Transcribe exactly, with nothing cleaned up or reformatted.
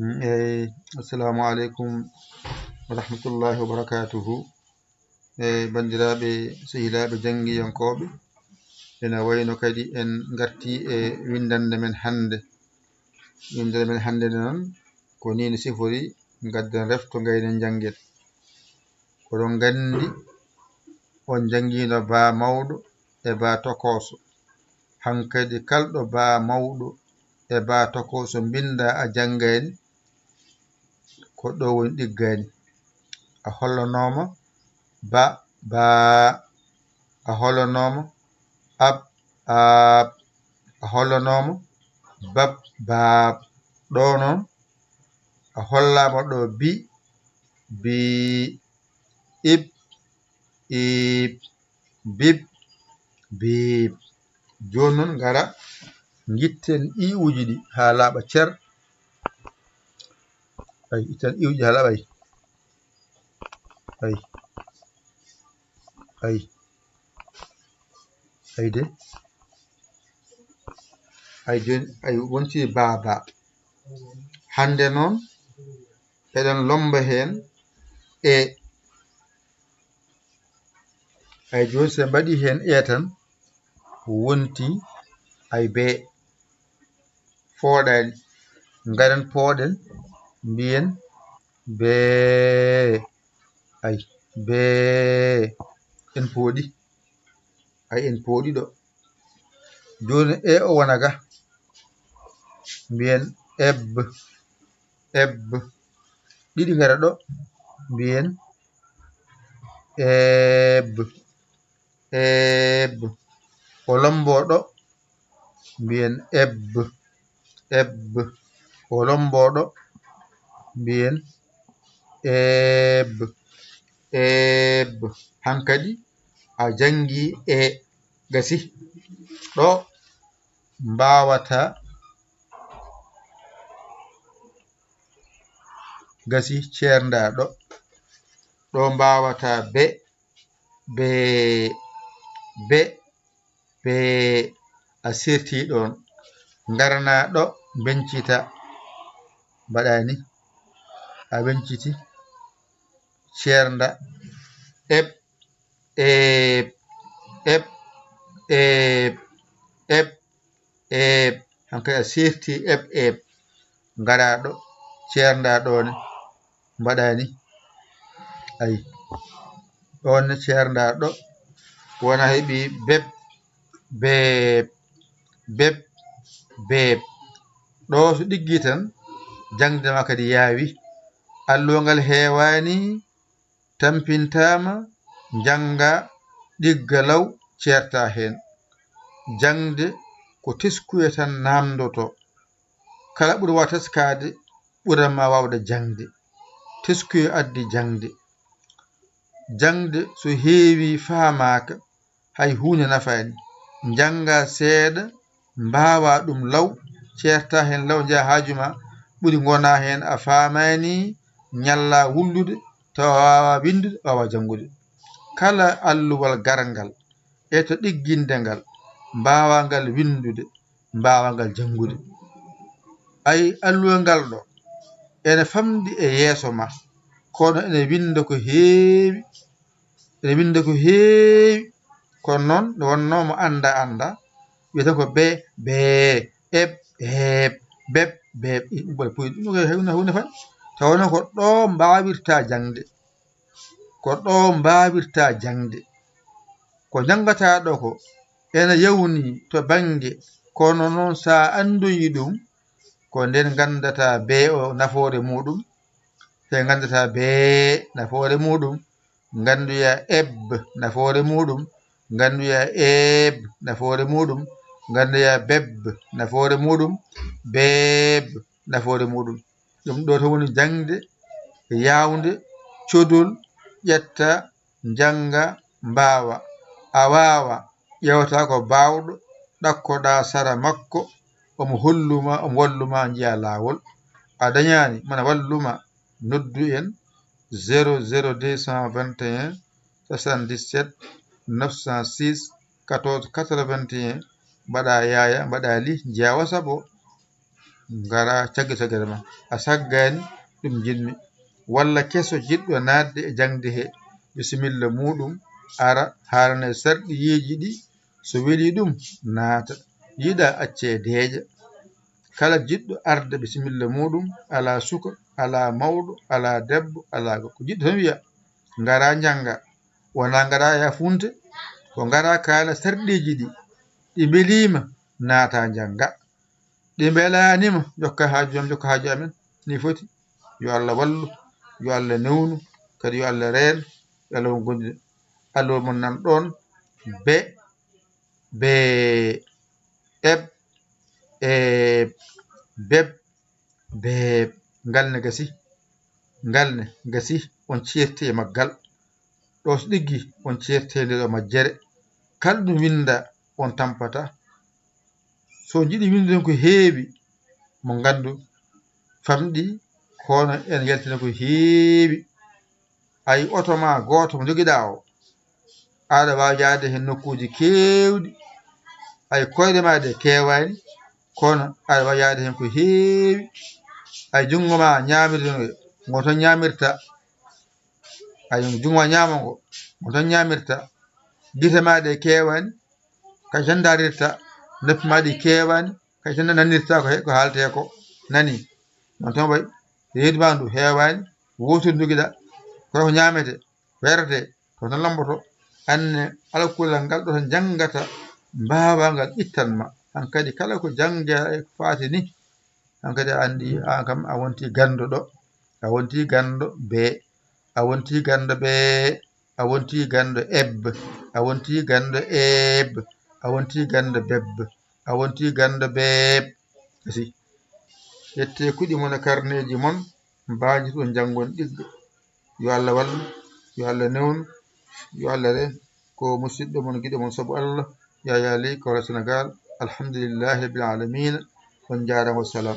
Eyi, assalamu aleykum wa rahmatullahi wa barakatuhu. Eyi, banndiraaɓe, sehilaaɓe janngiyankooɓe, ene wayno kadi en ngartii e winndannde men hannde. Winndannde men hannde nde noon, ko nii nde sifori, ngadden refto, ngaynen, njanngen. Oɗon nganndi, on njanngiino baa mawɗo e baa tokooso. Hankadi, kalɗo baa mawɗo e baa tokooso mbinndaa, a janngaani, ko ɗo woni ɗiggaani. A hollanooma ba, baa. A hollanooma ab, aab. A hollanooma bab, baab. Ɗo noon, a hollaama ɗo bi, bii, ib, iib, bib, biib. Jooni noon, ngara, ngitten i uji ɗi haa laaɓa cer. Ay, ittan i uji haa laaɓa, ay. Ay. Ay. Ay de. Ay, jooni, ay, wonti baaba. Hannde noon, eɗen lommba heen e. Ay, jooni, so en mbaɗii heen e tan, wonti ay bee. Fooɗaani. Ngaren pooɗen, mbiyen bee. Ay, bee. En pooɗi. Ay, en pooɗi ɗo. Jooni, e o wona ga, mbiyen eb, eb. Ɗiɗi ngara ɗo, mbiyen eeb, eeb. O lombo ɗo, mbiyen eb, eb. O lombo ɗo, mbiyen eeb, eeb. Hankadi a janngi e, gasi. Ɗo mbaawata, gasi, ceernda ɗo. Ɗo mbaawata be, be, be, be. A sirti ɗoon. Ngarana ɗo, mbencita. Mbaɗa ni. A mbenciti. Ceernda. Eb, eeb, eb, eeb, eb, eeb. Hankadi a sirti eb, eeb. Ngara ɗo, ceernda ɗo ne. Mbaɗa ni. Ay. Ɗoon ne ceernda ɗo. Wona heɓi beb, beeb, beb, beeb. Ɗo so ɗiggi tan, jaŋde ma kadi yaawi. Alluwal ngal heewaani, tampintaama, njannga, ɗigga law, ceerta heen. Jaŋde ko teskuya tan naamndoto. Kala ɓurɗo waawa teskaade, ɓuran ma waawde jaŋde. Teskuya addi jaŋde. Jaŋde so heewi faamaaka, hay huunde nafaani. Njannga seeɗa, mbaawa ɗum law, ceerta heen law, njeya haaju ma, ɓuri ngona heen a faamaani, ñalla wullude, tawa a waawa winndude, a waawa janngude. Kala alluwal garngal, e to ɗigginde ngal, mbaawa ngal winndude, mbaawa ngal janngude. Ay, alluwal ngal ɗo, ene famɗi e yeeso ma, kono ene winnda ko heewi, ene winnda ko heewi, kono noon nde wonnoo mo annda, annda, wiyata ko be, bee, eb, eeb, beb, beeb. Ɗum ko puy, ɗum ko huunde, huunde fay. Tawa noon ko ɗo mbaawirta jaŋde. Ko ɗo mbaawirta jaŋde. Ko njanngataa ɗo ko ene yawni to bannge, kono noon so a anndoyi ɗum, ko ndeen nganndata bee o nafoore muuɗum, te nganndata bee nafoore muuɗum, nganndoya eb nafoore muuɗum, nganndoya eeb nafoore muuɗum, nganndoya beb nafoore muuɗum, beeb nafoore muuɗum. Ɗum ɗo to woni jaŋde yaawnde, codol, ƴetta, njannga, mbaawa. A waawa, ƴeewata ko baawɗo, ɗakkoɗaa sara makko, omo holluma, omo walluma, njiya laawol. A dañaani, mana walluma, noddu en zéro zéro deux cent vingt et un soixante-dix-sept neuf cent six quatorze quatre-vingt-un, mbaɗa yaaya, mbaɗa li, njiya WhatsApp o. ngara caggi caggere ma. A saggani ɗum njiɗmi. Walla keso jiɗɗo naatde e jaŋde he bisimilla muuɗum, ara haalane sarɗiyeeji ɗi, so weli ɗum naata, yiɗa acce deeƴa. Kala jiɗɗo arde bisimilla muuɗum, alaa suka, alaa mawɗo, alaa debbo, alaa gorko. Jiɗɗo tan wiya, ngara njannga. Wonaa ngara yafunte, ko ngara kaala sarɗiiji ɗi, ɗi mbeliima, naata njannga. Ɗi mbelaani ma, jokka haaju am, jokka haaju amen. Ni foti. Yo Allah wallu, yo Allah newnu, kadi yo Allah reen, yo Allah won gondude. Allo mon nan ɗoon, be, be, eb, e, beb, be, ngal ne gasi, ngal ne gasi, on ceerti e maggal. Ɗo so ɗiggi, on ceerti e nde ɗo majjere. Kala ɗum winnda, on tampata. So on njiɗi winnde ko heewi, mo nganndu famɗi, kono en yaltina ko heewi. Ay oto ma gooto mo njogiɗaa o, aɗa waawi yaade heen nokkuuji keewɗi. Ay koyɗe ma ɗe keewaani, kono aɗa waawi yaade heen ko heewi. Ay junngo ma ñaamirde ngo, ngo tan ñaamirta. Ay junngo ma ñaamo ngo, ngo tan ñaamirta. Gite ma ɗe keewaani, kay tan ndaarirta. Noppi ma ɗi keewaani, kay tan nanirta ko he-, ko haaltee ko. Nani? Noon tan wayi, reedu ma ndu heewaani, wootude njogiɗaa, ko ko ñaametee, ko yarate, ko tan lomboto. Anne alkulal ngal ɗo tan janngata, mbaawaa ngal ittan ma. Hankadi kala ko janngaa e ko faati ni, hankadi a anndi, aan kam a wonti ganndo ɗo, a wonti ganndo bee, a wonti ganndo bee, a wonti ganndo eb, a wonti ganndo eeb, a wonti ganndo beb, a wonti ganndo beeb. Gasi. Ƴettee kuɗi mon e karneeji mon, mbaajitoɗon janngon ɗigga. Yo Allah wallu, yo Allah newnu, yo Allah reen. Ko musidɗo mon, giɗo mon sabu Allah, Yaya Ley, Kawla Senegal. Alhamdulillahi rabbil alamina. On njaaraama, wassalam.